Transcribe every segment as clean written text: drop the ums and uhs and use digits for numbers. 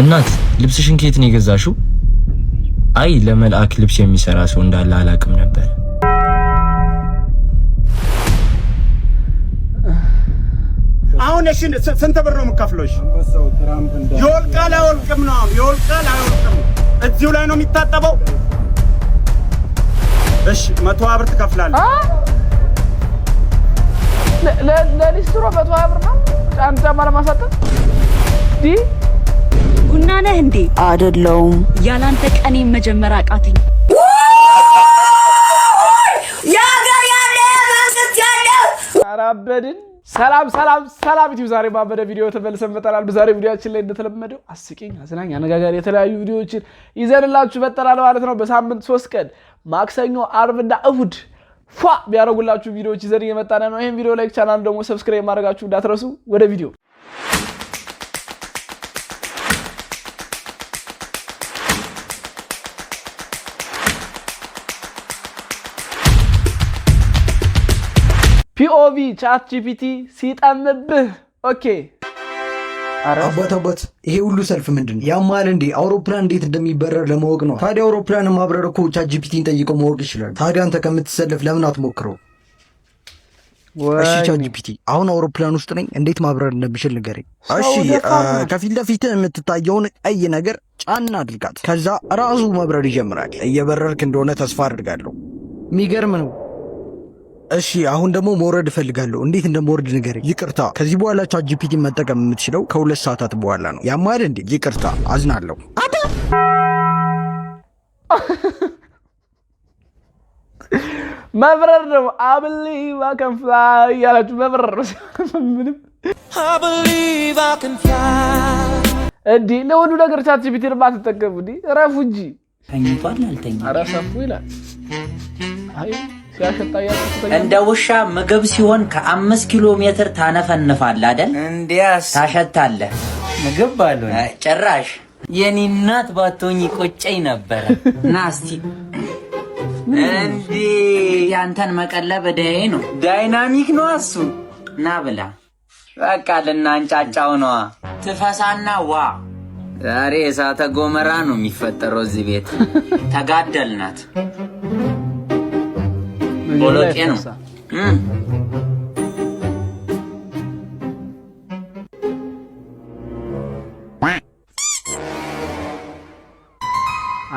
እናት፣ ልብስሽን ከየት ነው የገዛሽው? አይ፣ ለመልአክ ልብስ የሚሰራ ሰው እንዳለ አላውቅም ነበር። አሁን እሺ፣ ስንት ብር ነው የምከፍለው? እሺ፣ ይወልቃል አይወልቅም ነው? አሁን ይወልቃል አይወልቅም? እዚሁ ላይ ነው የሚታጠበው። እሺ፣ 120 ብር ትከፍላለህ። ለሊስትሮ 120 ብር ነው አንድ ጫማ ለማሳጠብ ዲ ቡና ነህ እንዴ? አይደለውም። ያላንተ ቀኔን መጀመር አቃተኝ። የሀገር ያለ መንግስት ያለው አራበድን። ሰላም ሰላም ሰላም ዩቲዩብ፣ ዛሬ ባበደ ቪዲዮ ተመልሰን መጥተናል። በዛሬ ቪዲዮአችን ላይ እንደተለመደው አስቂኝ፣ አዝናኝ፣ አነጋጋሪ የተለያዩ ቪዲዮዎችን ይዘንላችሁ መጥተናል ማለት ነው። በሳምንት 3 ቀን ማክሰኞ፣ አርብና እሁድ ፏ ቢያደርጉላችሁ ቪዲዮዎች ይዘን እየመጣን ነው። ይህን ቪዲዮ like፣ ቻናል ደግሞ subscribe ማድረጋችሁ እንዳትረሱ። ወደ ቪዲዮ። POV ChatGPT ሲጠምብህ። Okay። አባት አባት፣ ይሄ ሁሉ ሰልፍ ምንድን ነው? ያማል እንዴ? አውሮፕላን እንዴት እንደሚበረር ለማወቅ ነው። ታዲያ አውሮፕላን ማብረር እኮ ChatGPT ን ጠይቀው ማወቅ ይችላል። ታዲያ አንተ ከምትሰለፍ ለምን አትሞክረው? እሺ ChatGPT፣ አሁን አውሮፕላን ውስጥ ነኝ፣ እንዴት ማብረር እንደምችል ንገረኝ። እሺ፣ ከፊት ለፊት የምትታየውን ቀይ ነገር ጫን አድርጋት። ከዛ ራሱ መብረር ይጀምራል። እየበረርክ እንደሆነ ተስፋ አድርጋለሁ። የሚገርም ነው። እሺ፣ አሁን ደግሞ መውረድ እፈልጋለሁ። እንዴት እንደምወርድ ንገረኝ። ይቅርታ፣ ከዚህ በኋላ ChatGPT መጠቀም የምትችለው ከ2 ሰዓታት በኋላ ነው። ያማል እንዴ? ይቅርታ፣ አዝናለሁ። መብረር ነው። I believe I can fly እያላችሁ መብረር ነው። ምንም እንዲህ ለሁሉ ነገር ChatGPT ን አትጠቀሙ። እንዲህ እረፉ እንጂ። ተኝቷል አልተኛም? ኧረ ሰፉ ይላል። አይ ሲያሸጣ እያልኩ እንደ ውሻ ምግብ ሲሆን ከ5 ኪሎ ሜትር ታነፈንፋለህ አይደል? እንዲያስ ታሸታለህ። ምግብ ባልሆነ ጭራሽ የኔ እናት ባትሆኝ ቆጨኝ ነበረ። ና እስቲ። እንዴ! ያንተን መቀለብ ዕዳዬ ነው። Dynamic ነው እሱ። ና ብላ። በቃ ልናንጫጫው ነዋ። ትፈሳና ዋ። ዛሬ እሳተ ጎመራ ነው የሚፈጠረው እዚህ ቤት። ተጋደልናት። ቦሎቄ ነው።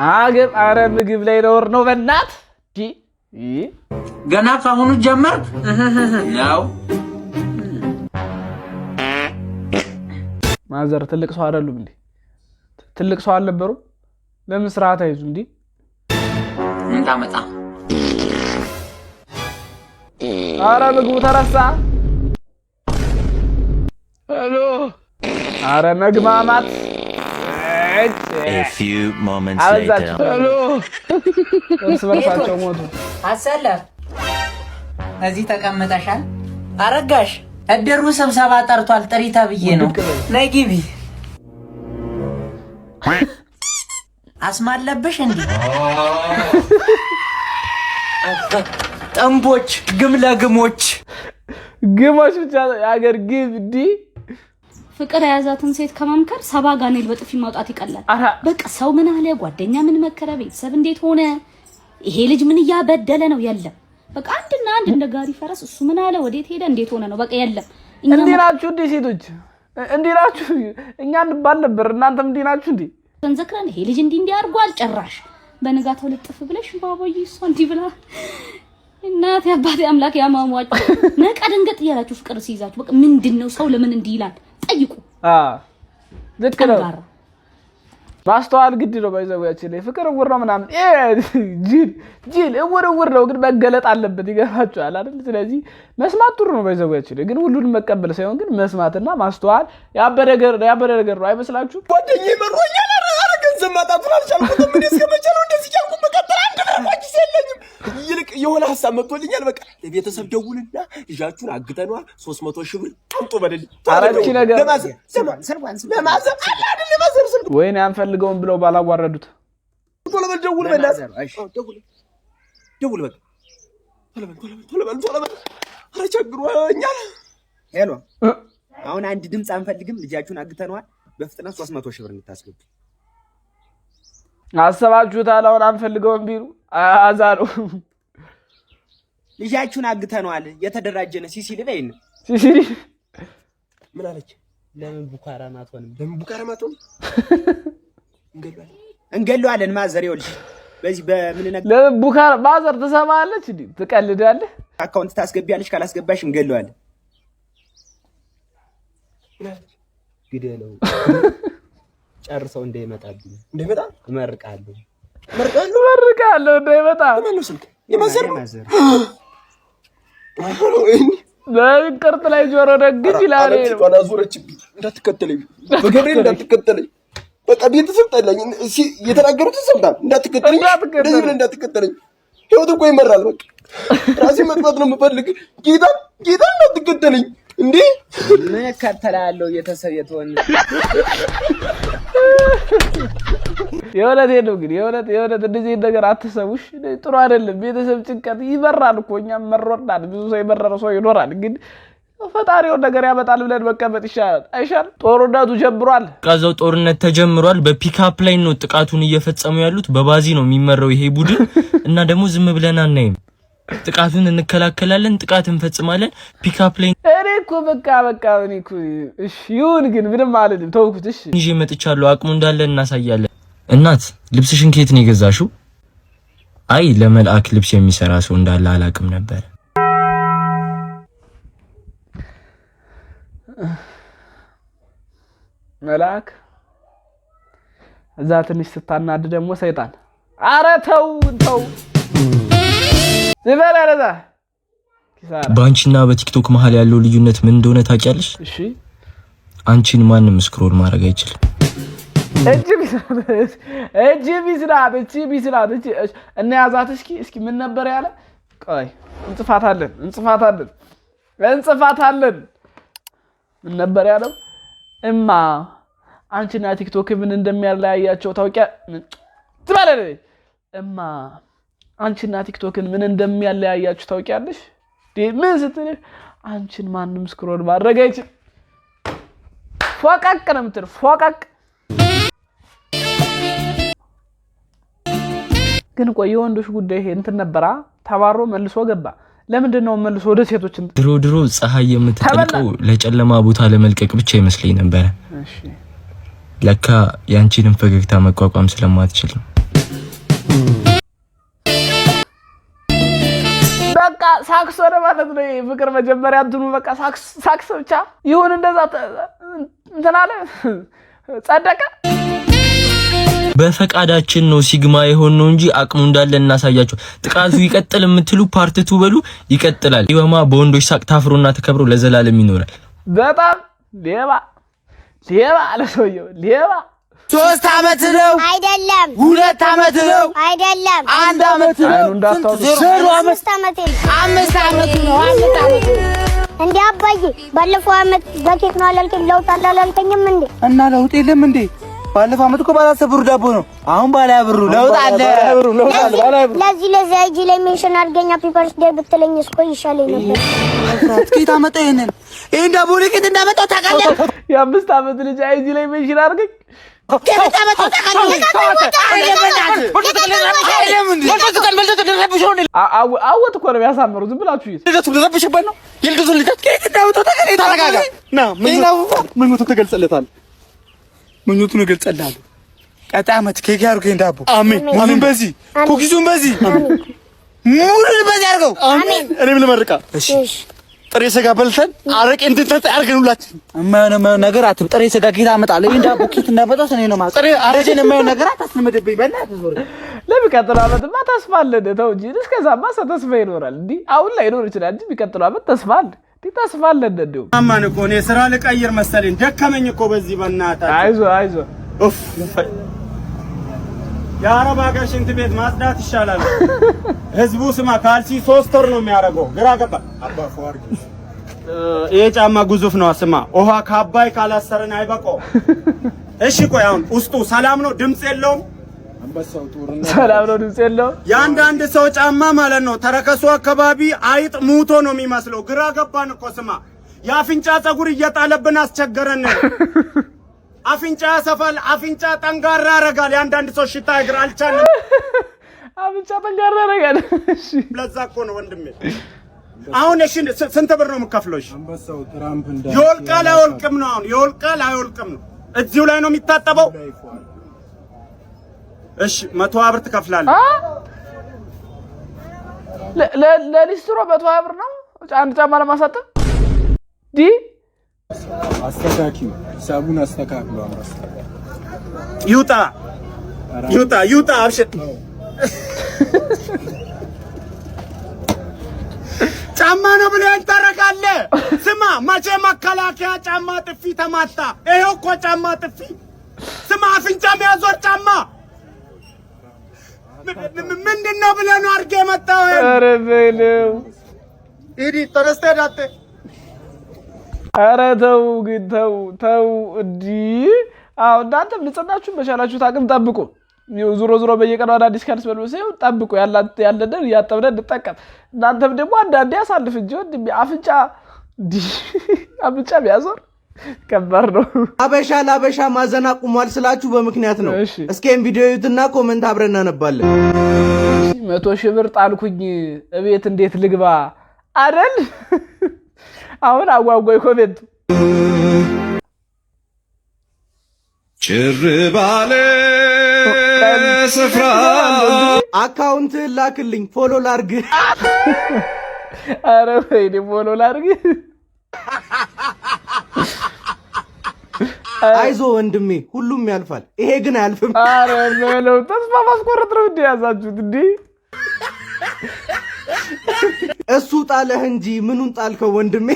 አግብ አረ ምግብ ላይ ነውር ነው። በእናት ዲ ገና ካሁኑ ጀመርክ ነው። ማዘር ትልቅ ሰው አይደሉም እንዴ? ትልቅ ሰው አልነበሩም? ለምን ስርዓት አይዙ እንዴ? ምን ታመጣ? አረ ምግቡ ተረሳ። Hello፣ አረ መግማማት አበዛችሁ። Hello፣ እርስ በርሳቸው ሞቱ። አሰለፍ እዚህ ተቀምጠሻል። አረጋሽ፣ እድሩ ስብሰባ ጠርቷል። ጥሪ ተብዬ ነው። ነይ ግቢ። አስማለብሽ እንዴ? ጥንቦች ግም ለግሞች። ግሞች ብቻ የሀገር ግብ ዲ ፍቅር የያዛትን ሴት ከመምከር 70 ጋኔል በጥፊ ማውጣት ይቀላል። በቃ ሰው ምን አለ፣ ጓደኛ ምን መከረ፣ ቤተሰብ እንዴት ሆነ፣ ይሄ ልጅ ምን እያበደለ ነው? የለም፣ በቃ አንድና አንድ እንደ ጋሪ ፈረስ እሱ ምን አለ፣ ወዴት ሄደ፣ እንዴት ሆነ ነው። በቃ የለም። እንዲህ ናችሁ እንዴ ሴቶች? እንዲህ ናችሁ? እኛ እንባል ነበር፣ እናንተም እንዲህ ናችሁ እንዴ? ዘክረን ይሄ ልጅ እንዲህ እንዲህ አድርጓል፣ ጭራሽ በንጋታው ልጥፍ ብለሽ ባባዬ እሷ እንዲህ ብላ እናቴ አባቴ አምላክ ያማሟቸው ነቃ ደንገጥ እያላችሁ ፍቅር ሲይዛችሁ በቃ ምንድን ነው፣ ሰው ለምን እንዲህ ይላል ጠይቁ። ልክ ነው። ማስተዋል ግድ ነው። ባይዘዌያችን ላይ ፍቅር እውር ነው ምናምን ጅል ጅል እውር እውር ነው፣ ግን መገለጥ አለበት። ይገባችኋል አይደል? ስለዚህ መስማት ጥሩ ነው። ባይዘዌያችን ላይ ግን ሁሉንም መቀበል ሳይሆን ግን መስማትና ማስተዋል ያበደ ነገር ነው። አይመስላችሁም? ጓደኛዬ መሮኛል። ኧረ ገንዘብ ማጣቱን አልቻልኩትም። እኔ እስከ መቼ ነው እንደዚህ እያልኩ መቀጠል? አንድ ብር እንኳን ኪሴ የለኝም። ይልቅ የሆነ ሀሳብ መጥቶልኛል። በቃ ለቤተሰብ ደውልና ልጃችሁን አግተነዋል፣ 300,000 ብር አምጡ በልልኝ። ኧረ እቺ ነገር ለማዘር አለ አይደል? ለማዘር ስልክ ወይኔ አንፈልገውም ብለው ባላዋረዱት። ቶሎ በል ደውል፣ በእናትህ ደውል፣ ደውል፣ በል ቶሎ በል፣ ቶሎ በል፣ ቶሎ በል፣ ቶሎ በል። ኧረ ቸግሮኛል። Hello፣ አሁን አንድ ድምፅ አንፈልግም። ልጃችሁን አግተነዋል። በፍጥነት 300 ሺህ ብር እንድታስገቡ። አሰባችሁታል? አሁን አንፈልገውም ቢሉ አዛ ነው። ልጃችሁን አግተነዋል። የተደራጀነ ሲሲሊ በይን። ሲሲሊ ምን አለች? ለምን ቡካራም አትሆንም? ለምን ቡካራም አትሆንም? እንገለዋለን፣ እንገለዋለን። ማዘር ይኸውልሽ በዚህ በምን ነገር ለምን ቡካራ ማዘር ትሰማለች እንዴ? ትቀልዳለህ። Account ታስገቢያለሽ፣ ካላስገባሽ እንገለዋለን። ግደለው፣ ጨርሰው እንዳይመጣብኝ። እንዳይመጣ እመርቃለሁ፣ እመርቃለሁ፣ እመርቃለሁ እንዳይመጣ። ማነው ስልክ? የማዘር ነው። በእንቅርት ላይ ጆሮ ደግፍ ይላል። ፊቷን አዞረችብኝ። እንዳትከተለኝ፣ በገብርኤል እንዳትከተለኝ። በቃ ቤተሰብ ጠላኝ። የተናገሩትን ሰምታል። እንዳትከተለኝ፣ እንደዚህ ብለህ እንዳትከተለኝ። ህይወት እኮ ይመራል። በቃ ራሴ መጥፋት ነው የምፈልግ። ጌታ ጌታ፣ እንዳትከተለኝ እንዴ! ምን እከተላለሁ? ቤተሰብ የተሆነ የእውነቴን ነው። ግን የእውነት የእውነት እንደዚህ ነገር አትሰሙሽ፣ ጥሩ አይደለም። ቤተሰብ ጭንቀት ይበራል እኮ እኛም መሮናል። ብዙ ሰው የመረረ ሰው ይኖራል። ግን ፈጣሪውን ነገር ያመጣል ብለን መቀመጥ ይሻላል አይሻል? ጦርነቱ ጀምሯል። እዛው ጦርነት ተጀምሯል። በፒክአፕ ላይ ነው ጥቃቱን እየፈጸሙ ያሉት። በባዚ ነው የሚመራው ይሄ ቡድን እና ደግሞ ዝም ብለን አናይም። ጥቃቱን እንከላከላለን፣ ጥቃት እንፈጽማለን። ፒክአፕ ላይ እኔ እኮ በቃ በቃ እኔ እኮ እሺ ይሁን፣ ግን ምንም አልልም፣ ተውኩት። እሺ ይዤ መጥቻለሁ። አቅሙ እንዳለ እናሳያለን። እናት ልብስሽን ከየት ነው የገዛሽው? አይ ለመልአክ ልብስ የሚሰራ ሰው እንዳለ አላውቅም ነበር። መልአክ እዛ ትንሽ ስታናድ ደግሞ ሰይጣን። አረ ተው ተው ዝበል አለዛ። በአንቺና በቲክቶክ መሀል ያለው ልዩነት ምን እንደሆነ ታውቂያለሽ? እሺ። አንቺን ማንም scroll ማድረግ አይችልም። እጅ ቢስናት፣ እጅ ቢስናት፣ እጅ ቢስናት፣ እጅ እንያዛት። እስኪ እስኪ ምን ነበር ያለ? ቆይ እንጽፋታለን፣ እንጽፋታለን፣ እንጽፋታለን። ምን ነበር ያለው? እማ አንቺና ቲክቶክ ምን እንደሚያለያያቸው ታውቂያ? ትባላለች። እማ አንቺና ቲክቶክን ምን እንደሚያለያያችሁ ታውቂያለሽ? ምን ስትል አንቺን ማንም scroll ማድረግ አይችል። ፎቀቅ ነው የምትል ፎቀቅ። ግን ቆይ የወንዶች ጉዳይ ይሄ እንትን ነበራ፣ ተባሮ መልሶ ገባ። ለምንድን ነው መልሶ ወደ ሴቶች? ድሮ ድሮ ፀሐይ የምትጠልቀው ለጨለማ ቦታ ለመልቀቅ ብቻ ይመስለኝ ነበረ። ለካ ያንቺንም ፈገግታ መቋቋም ስለማትችል ነው። በቃ ሳክስ ሆነ ማለት ነው። ፍቅር መጀመሪያ እንትኑ በቃ ሳክስ ብቻ ይሁን እንደዛ እንትን አለ ጸደቀ። በፈቃዳችን ነው sigma የሆን ነው እንጂ አቅሙ እንዳለ እናሳያቸው። ጥቃቱ ይቀጥል የምትሉ part two በሉ፣ ይቀጥላል። ይወማ በወንዶች ሳቅ ታፍሮና ተከብሮ ለዘላለም ይኖራል። በጣም ሌባ ሌባ አለ ሰውየው ሌባ። 3 አመት ነው አይደለም? 2 አመት ነው አይደለም? 1 አመት ነው። 5 አመት። 5 አመቱ ነው። 5 አመቱ። እንዴ አባዬ፣ ባለፈው አመት በኬክ ነው አላልከኝ? ለውጥ አለ አላልከኝም እንዴ? እና ለውጥ የለም እንዴ? ባለፈው አመት እኮ ባለ 10 ብሩ ዳቦ ነው። አሁን ባለ 20 ብሩ ለውጥ አለ። ለዚህ ለዚህ IG ላይ mention አድርገኝ happy birthday ብትለኝ እስኮ ይሻለኝ ነበር። ከየት አመጣው ይሄንን? ይሄን ዳቦ ከየት እንዳመጣው ታውቃለህ? የ5 አመት ልጅ IG ላይ mention አድርገኝ። ከየት አመጣው ታውቃለህ? አወጥ እኮ ነው የሚያሳምሩ። ዝም ብላችሁ ይዝ ልደቱ ልረብሽበት ነው። የልደቱን ልደት ከየት እንዳመጣው ታውቃለህ? ተረጋጋ። ና ምኞቱን ትገልጽለታለህ። ምኞቱን እገልጽልሃለሁ። ቀጣይ አመት ኬክ ያድርገኝ ዳቦ። አሜን። ሙሉን በዚህ cookies ኡን በዚህ ሙሉን በዚህ አድርገው። አሜን። እኔም ልመርቃ። እሺ። ጥሬ ስጋ በልተን አረቄ እንድንጠጣ ያድርገን ሁላችን። የማይሆን የማይሆን ነገር አትብ። ጥሬ ስጋ ኬት አመጣለሁ? ይሄን ዳቦ ኬት እንዳመጣው እኔ ነው የማውቀው። ጥሬ አረቄን የማይሆን ነገር አታስለምድብኝ። በእናትህ ዞር። ለሚቀጥለው ዓመትማ ተስፋ አለን። ተው እንጂ እስከዛማ ተስፋ ይኖራል። እንዲህ አሁን ላይ ይኖር ይችላል እንጂ የሚቀጥለው ዓመት ተስፋ አለ። እንዲህ ተስፋ አለን። እንዲሁም አማን እኮ እኔ ስራ ልቀይር መሰለኝ፣ ደከመኝ እኮ በዚህ በእናታችሁ። አይዞህ አይዞህ። ኡፍ፣ የአረብ ሀገር ሽንት ቤት ማጽዳት ይሻላል። ህዝቡ ስማ ካልሲ 3 ወር ነው የሚያደርገው። ግራ ገባ። ይሄ ጫማ ግዙፍ ነው። ስማ ውሃ ከአባይ ካላሰረን አይበቃው። እሺ ቆይ አሁን ውስጡ ሰላም ነው፣ ድምፅ የለውም። ሰላም ነው፣ ድምፅ የለውም። የአንዳንድ ሰው ጫማ ማለት ነው ተረከሱ አካባቢ አይጥ ሙቶ ነው የሚመስለው። ግራ ገባን እኮ ስማ፣ የአፍንጫ ፀጉር እየጣለብን አስቸገረን። አፍንጫ ያሰፋል፣ አፍንጫ ጠንጋራ ያረጋል። የአንዳንድ ሰው ሽታ እግር አልቻለም። አፍንጫ ጠንጋራ ያረጋል። እሺ። ለዛ እኮ ነው ወንድሜ። አሁን እሺ ስንት ብር ነው የምከፍለው? እሺ ይወልቃል አይወልቅም ነው አሁን፣ ይወልቃል አይወልቅም ነው። እዚሁ ላይ ነው የሚታጠበው። እሺ 120 ብር ትከፍላለህ። ለሊስትሮ 120 ብር ነው አንድ ጫማ ለማሳጠብ ዲ አስተካኪው፣ ሂሳቡን አስተካክሉ። አንበሳ። ይውጣ ይውጣ ይውጣ፣ አብሽር። ጫማ ነው ብለህ ታረጋለህ። ስማ መቼ መከላከያ ጫማ ጥፊ ተማታ? ይኸው እኮ ጫማ ጥፊ። ስማ አፍንጫ የሚያዞር ጫማ ምንድን ነው ብለህ ነው አድርገህ የመጣው? ኧረ በለው። ሂድ ተነስተህ ሂድ። ኧረ ተው ግን ተው ተው። እንዲህ አዎ፣ እናንተም ንጽህናችሁን በቻላችሁት አቅም ጠብቁ። ዞሮ ዞሮ በየቀኑ አዳዲስ ካልስ መልበስ ሳይሆን ጠብቁ፣ ያለንን እያጠብነን እንጠቀም። እናንተም ደግሞ አንዳንዴ አሳልፍ እንጂ ወንድሜ፣ አፍንጫ እንዲህ አፍንጫ ቢያዞር ከባድ ነው። አበሻ ለአበሻ ማዘን አቁሟል ስላችሁ በምክንያት ነው። እስኪ ይሄን ቪዲዮ እዩትና comment አብረን እናነባለን። 100,000 ብር ጣልኩኝ እቤት እንዴት ልግባ አይደል? አሁን አጓጓይ comment ኡ። ጭር ባለ ስፍራ Account ላክልኝ follow ላርግ። ኧረ ወይኔ follow ላርግ። አይዞ ወንድሜ ሁሉም ያልፋል፣ ይሄ ግን አያልፍም። ኧረ በለው፣ ተስፋ ማስቆረጥ ነው እንዴ ያዛችሁት? እንዴ። እሱ ጣለህ እንጂ ምኑን ጣልከው ወንድሜ?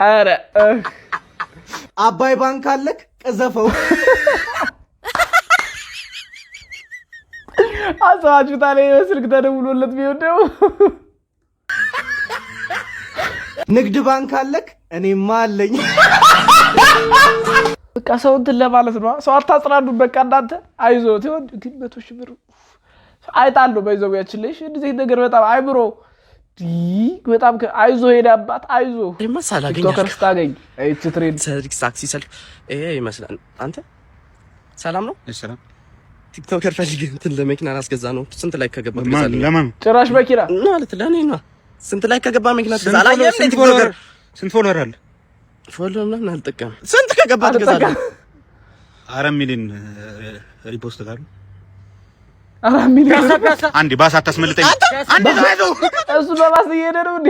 ኧረ አባይ ባንክ አለክ ቅዘፈው። አስባችሁታል? ስልክ ተደውሎለት ቢሆን ደግሞ። ንግድ ባንክ አለክ? እኔማ አለኝ። በቃ ሰው እንትን ለማለት ነው። ሰው አታጽናኑ። በቃ እናንተ አይዞህ ይሆን ግን 100,000 ብር አይጣሉ በይዘው ያችን ልጅ እንደዚህ ነገር በጣም አይምሮ በጣም አይዞህ ሄደ አባት አይዞህ TikToker ስታገኝ ይቺ trend ታክሲ ሰልፍ ይሄ ይመስላል። አንተ ሰላም ነው? ሰላም። TikToker ፈልጌ እንትን ለመኪና ላስገዛ ነው። ስንት like ከገባ ትገዛለህ? ለማን? ጭራሽ መኪና ማለት ለእኔ ነው። ስንት like ከገባ መኪና ትገዛ? አላየህም? እንደ TikToker ስንት follower አለ? Follow ምናምን አልጠቀምም። ስንት ከገባ ትገዛለህ? 4 ሚሊዮን repost ካሉ 4 ሚሊዮን። አንዴ ባስ አታስመልጠኝ። አንዴ ሰው ያዘው፣ እሱ በባስ እየሄደ ነው እንዴ?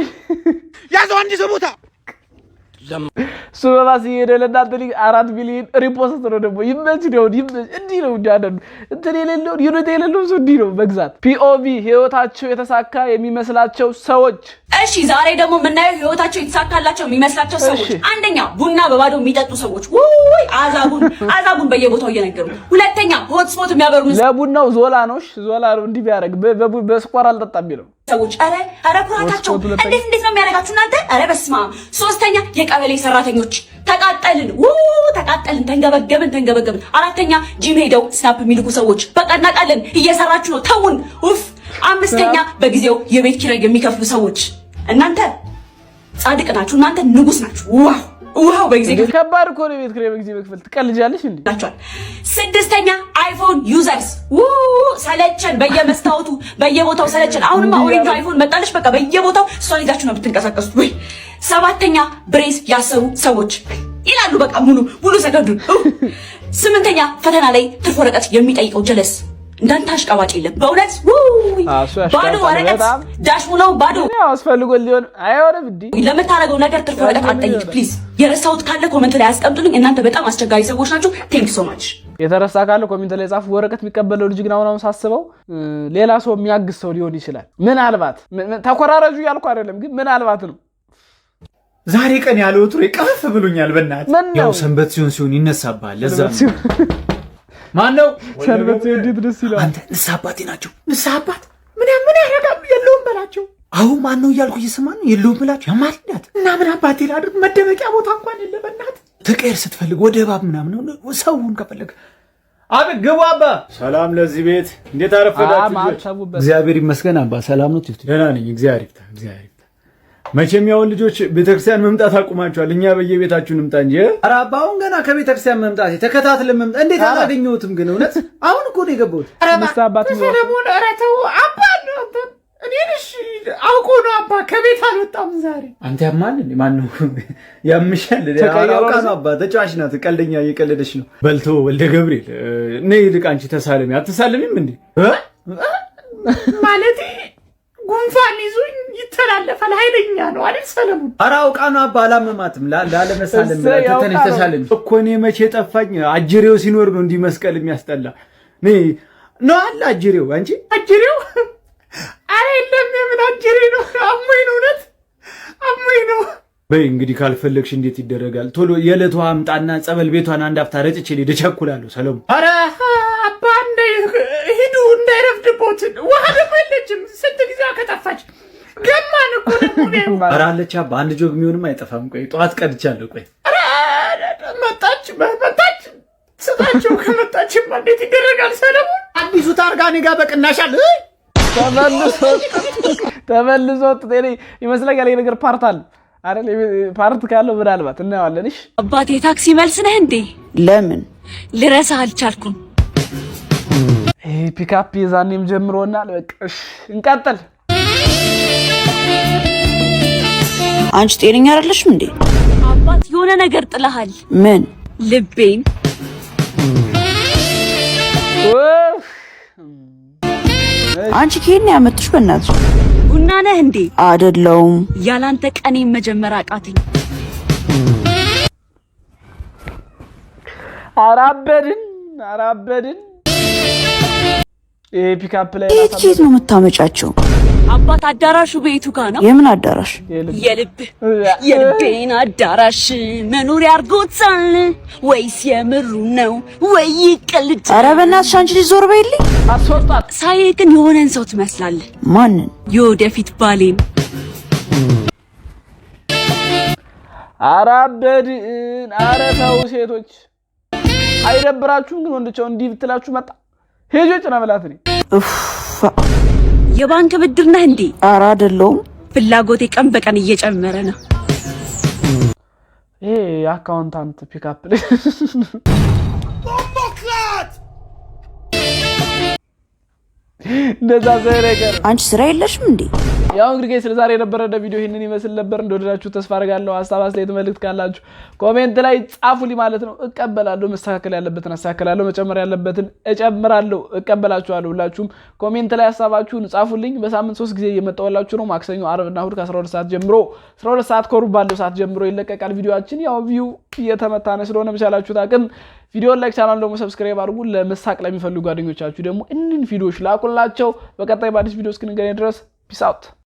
ያዘው አንድ ሰው ቦታ። እሱ በባስ እየሄደ ለእናንተ 4 ሚሊዮን repost ነው ደግሞ። ይመች ነው ይመች። እንዲህ ነው እንዲህ አንዳንዱ እንትን የሌለውን unit የሌለውን ሰው እንዲህ ነው መግዛት። POV ህይወታቸው የተሳካ የሚመስላቸው ሰዎች። እሺ ዛሬ ደግሞ የምናየው ህይወታቸው የተሳካላቸው የሚመስላቸው ሰዎች። አንደኛ ቡና በባዶ የሚጠጡ ሰዎች፣ ውይ አዛቡን አዛቡን በየቦታው እየነገሩ። ሁለተኛ hotspot የሚያበሩ ለቡናው ዞላ ነው እሺ፣ ዞላ ነው። እንዲህ ቢያደርግ በስኳር አልጠጣም የሚለው ሰዎች፣ ኧረ ኧረ ኩራታቸው እንዴት እንዴት ነው የሚያደርጋችሁ እናንተ? ኧረ በስመ አብ። ሶስተኛ የቀበሌ ሰራተኞች፣ ተቃጠልን፣ ው ተቃጠልን፣ ተንገበገብን ተንገበገብን። አራተኛ ጂም ሄደው snap የሚልኩ ሰዎች፣ በቃ እናውቃለን እየሰራችሁ ነው ተውን፣ ኡፍ። አምስተኛ በጊዜው የቤት ኪራይ የሚከፍሉ ሰዎች፣ እናንተ ጻድቅ ናችሁ፣ እናንተ ንጉስ ናችሁ። Wow wow በጊዜ ከባድ እኮ ነው የቤት ኪራይ በጊዜ መክፈል። ትቀልጃለሽ እንዴ? ናቸዋል። ስድስተኛ iPhone users፣ ው ሰለቸን፣ በየመስታወቱ በየቦታው ሰለቸን። አሁንማ orange iPhone መጣለች፣ በቃ በየቦታው እሷን ይዛችሁ ነው የምትንቀሳቀሱት። ወይ ሰባተኛ brace ያሰሩ ሰዎች ይላሉ፣ በቃ ሙሉ ሙሉ ሰከንዱን። ስምንተኛ ፈተና ላይ ትርፍ ወረቀት የሚጠይቀው ጀለስ፣ እንዳንተ አሽቃባጭ የለም በእውነት። ባዶ ወረቀት dash ሙላው ባዶ አስፈልጎ ሊሆን አይሆንም። እንዲ ለምታደርገው ነገር ትርፍ ወረቀት አትጠይቅ please። የረሳሁት ካለ comment ላይ አስቀምጡልኝ። እናንተ በጣም አስቸጋሪ ሰዎች ናችሁ። Thank so much። የተረሳ ካለ comment ላይ ጻፉ። ወረቀት የሚቀበለው ልጅ ግን አሁን አሁን ሳስበው ሌላ ሰው የሚያግዝ ሰው ሊሆን ይችላል። ምናልባት ተኮራረጁ እያልኩ አይደለም፣ ግን ምናልባት ነው። ዛሬ ቀን ያለ ወትሮ ቀፈፍ ብሎኛል። በእናትህ ያው ሰንበት ሲሆን ሲሆን ይነሳብሃል። ለዛ ነው። ማን ነው? ሰንበት ሲሆን እንዴት ደስ ይላል። አንተ ንስሐ አባቴ ናቸው። ንስሐ አባት ምን ምን ያደርጋሉ? የለውም በላቸው። አሁን ማን ነው እያልኩ እየሰማን ነው። የለውም በላቸው። ያማልዳት እና ምን አባቴ ላድርግ? መደበቂያ ቦታ እንኳን የለ። በእናትህ ተቀየር ስትፈልግ ወደ እባብ ምናምን ሰውን ከፈለግ አቤት ግቡ አባ። ሰላም ለዚህ ቤት። እንዴት አረፈዳችሁ ልጆች? እግዚአብሔር ይመስገን አባ። ሰላም ነው? ደህና ነኝ፣ እግዚአብሔር ይፍታ፣ እግዚአብሔር ይፍታ። መቼም ያውን ልጆች ቤተክርስቲያን መምጣት አቁማቸዋል። እኛ በየቤታችሁ እንምጣ እንጂ። ኧረ አባ አሁን ገና ከቤተክርስቲያን መምጣቴ ተከታትለን መምጣት እንዴት አላገኘሁትም? ግን እውነት አሁን እኮ ነው የገባሁት። ሰለሞን ኧረ ተው አባ ነው አንተ እኔን እሺ አውቆ ነው አባ ከቤት አልወጣም ዛሬ። አንተ ያማል እንዴ? ማን ነው ያምሻል? አውቃ ነው አባ፣ ተጫዋች ናት፣ ቀልደኛ እየቀለደች ነው። በልቶ ወልደ ገብርኤል ነይ ይልቅ አንቺ ተሳለሚ። አትሳለሚም እንዴ? ማለቴ ጉንፋን ይዞኝ ይተላለፋል፣ ኃይለኛ ነው አይደል ሰለሞን? ኧረ አውቃ ነው አባ፣ አላመማትም። ላለመሳለም ተነሽ ተሳለሚ እኮ እኔ መቼ ጠፋኝ። አጅሬው ሲኖር ነው እንዲህ መስቀል የሚያስጠላ። ነይ ነው አለ አጅሬው። አንቺ አጅሬው? ኧረ የለም፣ የምን አጅሬ ነው? አሞኝ ነው፣ እውነት አሞኝ ነው። በይ እንግዲህ ካልፈለግሽ እንዴት ይደረጋል? ቶሎ የዕለት ውሃ አምጣና ጸበል ቤቷን አንድ አፍታ ረጭቼ ልሄድ እቸኩላለሁ። ሰለሞን ኧረ አባ ሂዱ እንዳይረፍድቦት። ውሃ ደግሞ የለችም፣ ስንት ጊዜዋ ከጠፋች ገማን እኮ ደግሞ። ኧረ አለች አባ፣ አንድ ጆግ የሚሆንም አይጠፋም። ቆይ ጠዋት ቀድቻለሁ። ቆይ ኧረ መጣች መጣች፣ ስጣቸው። ከመጣችማ እንዴት ይደረጋል ሰለሞን? አዲሱ ታርጋ እኔ ጋር በቅናሽ አለ። ተመልሶ ይመስለኛል ይሄ ነገር part አለ አይደል? Part ካለው ምናልባት እናየዋለን። እሺ አባቴ ታክሲ መልስ ነህ እንዴ? ለምን? ልረሳህ አልቻልኩም። ይሄ ፒካፕ የዛኔም ጀምሮናል። በቃ እሺ እንቀጥል። አንቺ ጤነኛ አይደለሽም እንዴ? አባት የሆነ ነገር ጥለሃል። ምን? ልቤን። አንቺ ከየት ነው ያመጡሽ? በእናትሽ ቡና ነህ እንዴ? አይደለሁም። ያላንተ ቀኔን መጀመር አቃተኝ። አራበድን አራበድን። ይሄ ፒካፕ ላይ የት ከየት ነው የምታመጫቸው? አባት አዳራሹ ቤቱ ጋር ነው። የምን አዳራሽ? የልብ የልቤን አዳራሽ መኖሪያ አድርጎታል ወይስ የምሩ ነው ወይ ይቀልድ? ኧረ በእናትሽ አንቺ ልጅ ዞር በይልኝ። አስወጣት። ሳይ ግን የሆነን ሰው ትመስላለህ። ማንን? የወደፊት ባሌን። አራበድን። አረ ተው ሴቶች አይደብራችሁም? ግን ወንዶቻው እንዲህ ብትላችሁ መጣ ሄጆች ነው ብላት እኔ የባንክ ብድር ነህ እንዴ? ኧረ አይደለሁም። ፍላጎቴ ቀን በቀን እየጨመረ ነው። ይሄ የ accountant pickup ላይ እንደዛ ነገር። አንቺ ስራ የለሽም እንዴ? ያው እንግዲህ ስለ ዛሬ የነበረ ቪዲዮ ይህንን ይመስል ነበር። እንደወደዳችሁ ተስፋ አደርጋለሁ። ሀሳብ አስተያየት፣ መልእክት ካላችሁ comment ላይ ጻፉልኝ ማለት ነው። እቀበላለሁ። መስተካከል ያለበትን አስተካክላለሁ፣ መጨመር ያለበትን እጨምራለሁ። እቀበላችኋለሁ። ሁላችሁም comment ላይ ሀሳባችሁን ጻፉልኝ። በሳምንት 3 ጊዜ እየመጣሁላችሁ ነው። ማክሰኞ፣ ዓርብና እሑድ ከ12 ሰዓት ጀምሮ 12 ሰዓት ከሩብ ባለው ሰዓት ጀምሮ ይለቀቃል ቪዲዮአችን። ያው view እየተመታነ ስለሆነ በቻላችሁት አቅም ቪዲዮን like፣ ቻናል ደግሞ subscribe አድርጉ። ለመሳቅ ለሚፈልጉ ጓደኞቻችሁ ደግሞ እንን ቪዲዮዎች ላኩላቸው። በቀጣይ በአዲስ ቪዲዮ እስክንገናኝ ድረስ peace out።